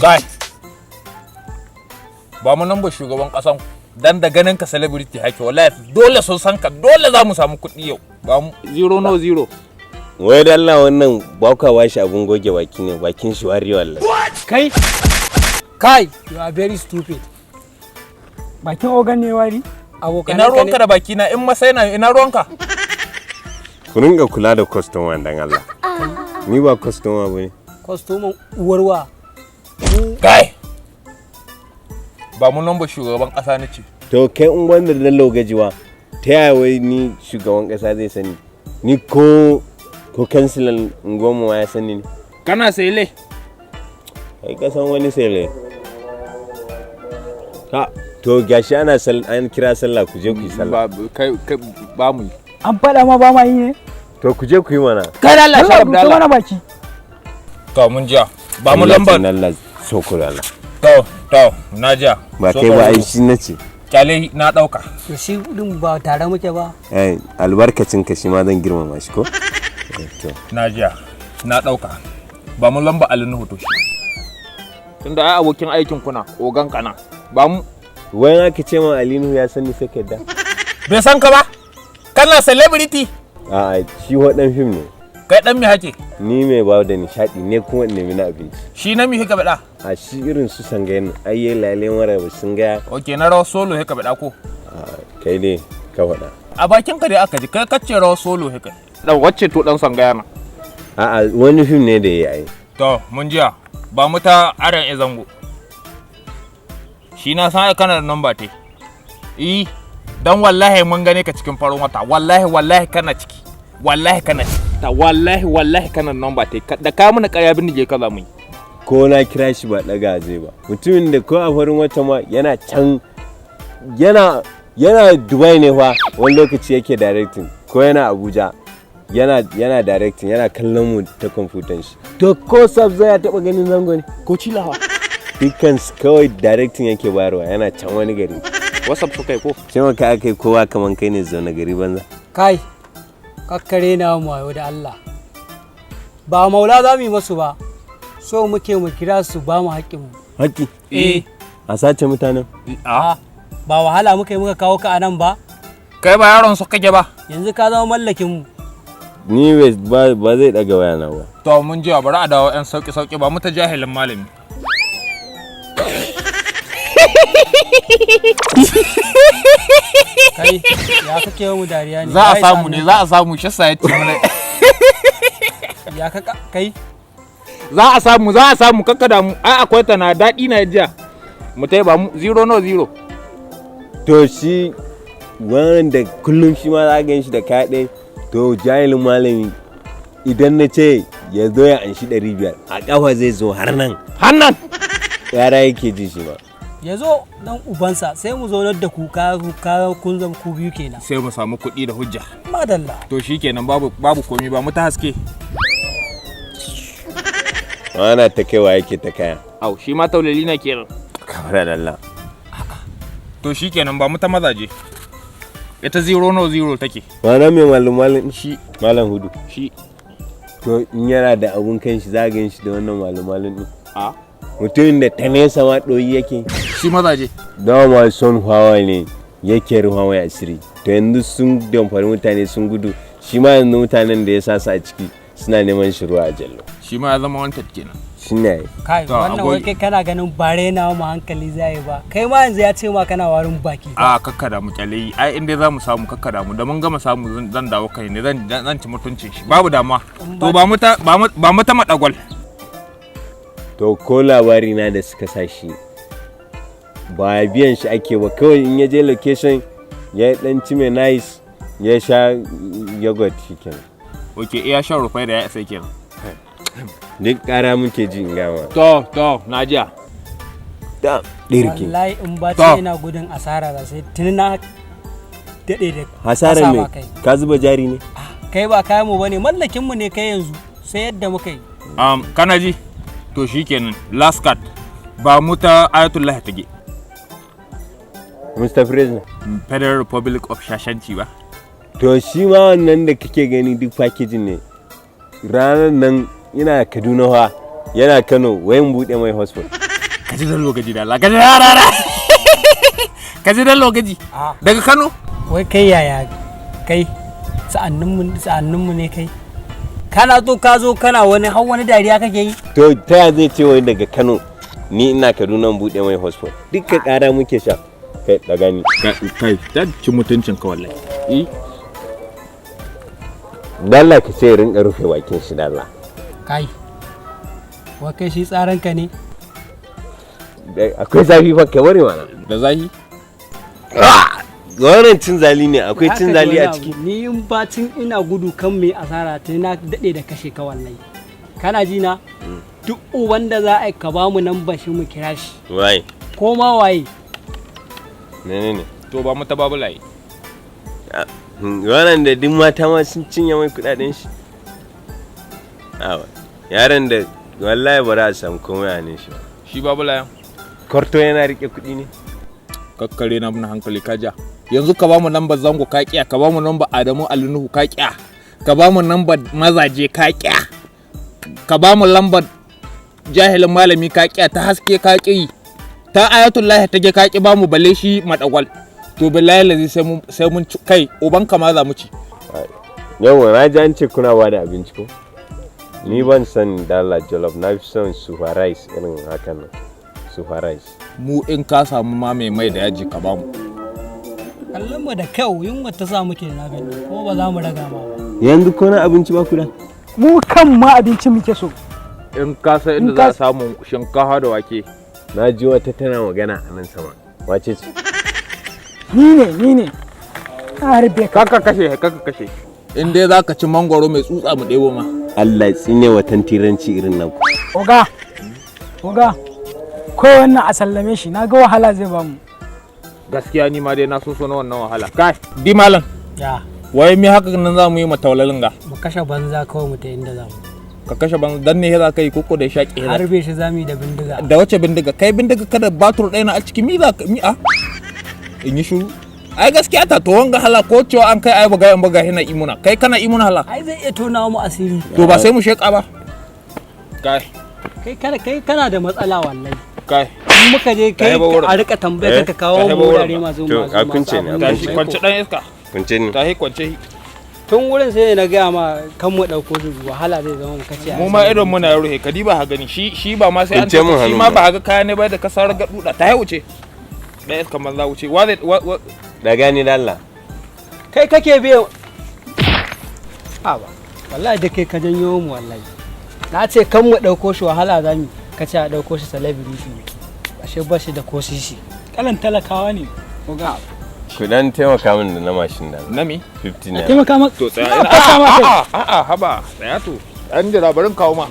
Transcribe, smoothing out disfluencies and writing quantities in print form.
Guy, ba mu number shugaban kasan dan da ganin ka celebrity hake, wallahi dole sun san ka, dole za mu samu kuɗi yau. Ba mu zero no zero. Wai da Allah, wannan ba kwa bashi abun goge baki ne? Bakin shi wari wallahi. Kai kai, you are very stupid. Bakin ogan ne wari? Abokan Ina ruwanka da baki na in masai na? Ina ruwanka? Ku ringa kula da customer dan Allah. Ni ba customer bane. Kwastoman uwarwa. Kai, ba mu number shugaban kasa nace. To kai, in wanda dan logajiwa, ta yaya wai ni shugaban kasa zai sani ni? Ko kansilan unguwarmu ma ya sani ne? Kana sele? Kai ka san wani sele ha? To gashi ana an kira sallah, ku je ku yi sallah. Ba kai, kai ba mu yi. An faɗa ma ba ma yi ne? To ku je ku yi mana. Kai da Allah. Allah. Sharaf da rufe Allah. mana baki. To mun jiya, ba mu lambar. Allah soko da Allah. To na jiya. Ba kai ba ai, shi nace. Kyale, na dauka. To shi din ba tare muke ba. Eh, albarkacin ka shi ma zan girmama shi ko. Eh, to. Na jiya, na dauka. Ba mu lamba Ali Nuhu. To shi tunda ai abokin aikin kuna, ogan kana, ba mu. Wai aka ce ma Ali Nuhu ya sani sai ka yadda? Bai san ka ba? Kana celebrity. A'a, shi wadan fim ne. Kai dan me hake? Ni mai ba da nishadi ne, kuma in nemi na abinci. Shi na mi haka bada? A shi irin su sangayen ayye lale mara ba sun gaya. Okay, na rawar solo haka bada ko? A kai dai ka faɗa. A bakin ka dai aka ji kai kace rawar solo haka dan wacce. To dan sangaya na. A'a, wani fim ne da ya yi. To mun jiya, ba mu ta aran izango. Shi na san ai kana da number te. Eh, dan wallahi mun gane ka cikin farin wata, wallahi wallahi kana ciki, wallahi kana ciki ta, wallahi wallahi kana da number te. Da ka mana ƙarya bin je ka za mu yi. Ko na kira shi ba ɗaga zai ba. Mutumin da ko a farin wata ma yana can, yana Dubai ne fa wani lokaci yake directing, ko yana Abuja yana directing, yana kallon mu ta kwamfutan shi. To ko sab zai ya taɓa ganin zango ne? Ko cilawa. Dukkan su kawai directing yake bayarwa, yana can wani gari. WhatsApp su kai ko? Sai maka aka yi kowa kaman kai ne zaune gari banza. Kai, kakkare na mu wayo da Allah. Ba maula za mu yi masu ba, so muke mu kira su ba mu haƙƙinmu. Haƙƙi? Eh. A sace mutanen? A. Ba wahala muka yi muka kawo ka a nan ba. Kai ba yaron su kake ba? Yanzu ka zama mallakin mu. Ni ba zai ɗaga wayana ba. To mun jiya, bari a dawo yan sauki sauki. Ba mu ta jahilin malami. Kai, ya kake mu dariya ne? Za a Wai samu ne, za a samu shi sa ya ce mana. Ya ka kai? Za a samu, za a samu, kakka damu. Ai akwai ta na daɗi na jiya. Mu tai, ba mu zero no zero. To shi wanda kullum shi ma za a gan shi da kaya ɗaya. To jahilin malami, idan na ce ya zo ya anshi 500, a ƙafa zai zo har nan. Hannan. Yara yake ji shi ma. Ya zo dan ubansa, sai mu zaunar da ku, ka kun zama ku biyu kenan. Sai mu samu kuɗi da hujja. Madalla. To shikenan, babu komi, ba mu ta haske. Ana ta kaiwa yake ta kaya. Au, shi ma taulali na kenan. Kamar da Allah. To shikenan, ba mu ta mazaje. Ita zero no zero take. Wannan mai malum malum shi malam hudu? Shi. To in yana da abun kan shi, za a gan shi da wannan malum malum din? A. Mutumin da ta nesa ma ɗoyi yake. Shi mazaje. Dama son hawa ne yake ruwa mai asiri. To yanzu sun damfari mutane sun gudu, shi ma yanzu mutanen da ya sa su a ciki suna neman shi ruwa a jallo. Shi ma ya zama wanted kenan. Shi ne. Kai. To, Wannan wai agoge. kai kana ganin bare na mu hankali zai ba kai ma, yanzu ya ce ma kana warin baki. A kakkada mu, kyale. Ai in dai za mu samu, kakkada mu da mun gama samu zan dawo kai ne, zan ci mutuncin shi, babu damuwa. To ba mu ta madagwal. To ko labari na da suka sa shi, ba biyan shi ake ba, kawai in ya je location ya dan ci mai nice, ya sha yogurt, shikenan. Okay, iya shan rufai da ya isa kenan. Duk kara muke ji in gama. To na jiya. Da ɗirki. Wallahi in ba To. ce ina gudun asara da sai tuni na daɗe da Hasarar kasa me? ma kai. Ka zuba jari ne? Kai ba kayan mu bane, mallakin mu ne kai yanzu, sai yadda muka yi. Kana ji? To shikenan, last card, ba mu ta Ayatollah tage. Mr. President. Federal Republic of Shashanci ba. To shi ma wannan da kake gani duk packaging ne. Ranar nan ina Kaduna fa, yana Kano, wai in buɗe mai hotspot. Ka ji dan lokaci da Allah, ka ji rara, ka ji dan lokaci daga Kano. Wai kai yaya kai, sa'anninmu ne kai, kana zo ka zo kana wani har wani dariya kake yi. To ta ya zai ce wai daga Kano, ni ina Kaduna, in buɗe mai hotspot? Dukka ƙara muke sha. Kai, daga ni. Kai, ta ci mutuncin ka wallahi. Eh. Dalla ka ce rinka rufe bakin shi, dalla. Kai, wai kai shi tsaranka ne? Akwai zafi fa, ka bari mana. Da zahi. Wannan cin zali ne, akwai Haka cin ji zali wani a abu. ciki. Ni in bacin ina gudu kan mai asara ta na daɗe da kashe ka wallahi. Kana ji na, duk wanda za a yi ka bamu nan bashi mu kira shi. Wai. Ko ma waye. Ne ne ne. To ba mu ta babulaye. Wannan da duk mata ma sun cinye mai kudaden shi. Awa yaron da wallahi ba za a samu komai a nan shi ba. Shi babulayen. Kwarto yana rike kuɗi ne. Kakkare na muna hankali ka ja. Yanzu ka ba mu lambar Zango ka kiya, ka ba mu lambar Adamu Alinuhu ka kiya, ka ba mu lambar mazaje ka kiya, ka ba mu lambar jahilin malami ka kiya, ta haske ka ki, ta Ayatullahi ta ge ka ki ba mu, balle shi madagwal. To billahi lazi sai mun ci kai uban ka ma za mu ci. Yawa, na ji an ce kuna ba da abinci ko? Ni ban son dala jollof, na fi son super rice irin hakan nan, super rice. Mu in ka samu ma mai mai da yaji ka ba mu. Kallon mu da kyau, yunwa ta sa muke na gani ko ba za mu raga ma ba. Yanzu ko na abinci ba ku da? Mu kan ma abinci muke so. In ka san inda In ka za a samu shinkafa da wake. Na ji wata tana magana a nan sama, wace ce? Ni ne, ni ne. Na harbe ka. Kaka kashe, kaka kashe. In dai za ka ci mangwaro mai tsutsa mu ɗebo ma. Allah ya tsine wa tantiranci irin nan ku. Oga. Oga. Ko wannan a sallame shi, na ga wahala zai bamu. Gaskiya ni ma dai na so so na wannan wahala. Kai, di malam. Ya. Wai mi haka nan za mu yi mataulalin ga? Mu kashe banza kawai mu ta inda za mu. Ka kashe ban dan ne za ka yi koko da shaƙi za? Harbe shi za mu yi da bindiga. Da wace bindiga? Kai, bindiga kada batur ɗaya na a ciki, mi za ka mi a in yi shiru. Ai gaskiya ta to wanga hala ko cewa an kai ai buga in buga hina imuna, kai kana imuna hala. Ai zai iya tona mu asiri. To ba sai mu sheƙa ba. Kai. Kai kana, kai kana da matsala wallahi. Kai. In muka je kai Ka yaba wurin. a rika tambaya Eh? ka kawo Ka mu yaba wurin wurare ba. masu To, masu a kunce masu ne, abin a da Tashi maiko. kwance dan iska. Kunce ni. Tashi kwance. Tun wurin sai na gaya ma kan mu ɗauko su wahala zai zama mu kace. Mu ma irin muna ruhe ka diba ha gani, shi ba ma sai an Kunce mun shi hannu ma ma. ba ga kaya ne ba da kasar ga duda ta yi wuce. Dan iska manza wuce. Wa zai wa Da gani dalla. Kai kake biyan a ba wallahi da kai ka janyo mu wallahi. Na ce kan mu ɗauko shi wahala za mu kace a ɗauko shi celebrity ne, ashe ba shi da ko sisi. Kalan talakawa ne. Oga. Ku dan taimaka min da na mashin da Nami? 50 naira. Taimaka maka. To tsaya Ina ina. fasa ma kai. A'a, a'a, haba, tsaya to. An jira barin kawo ma.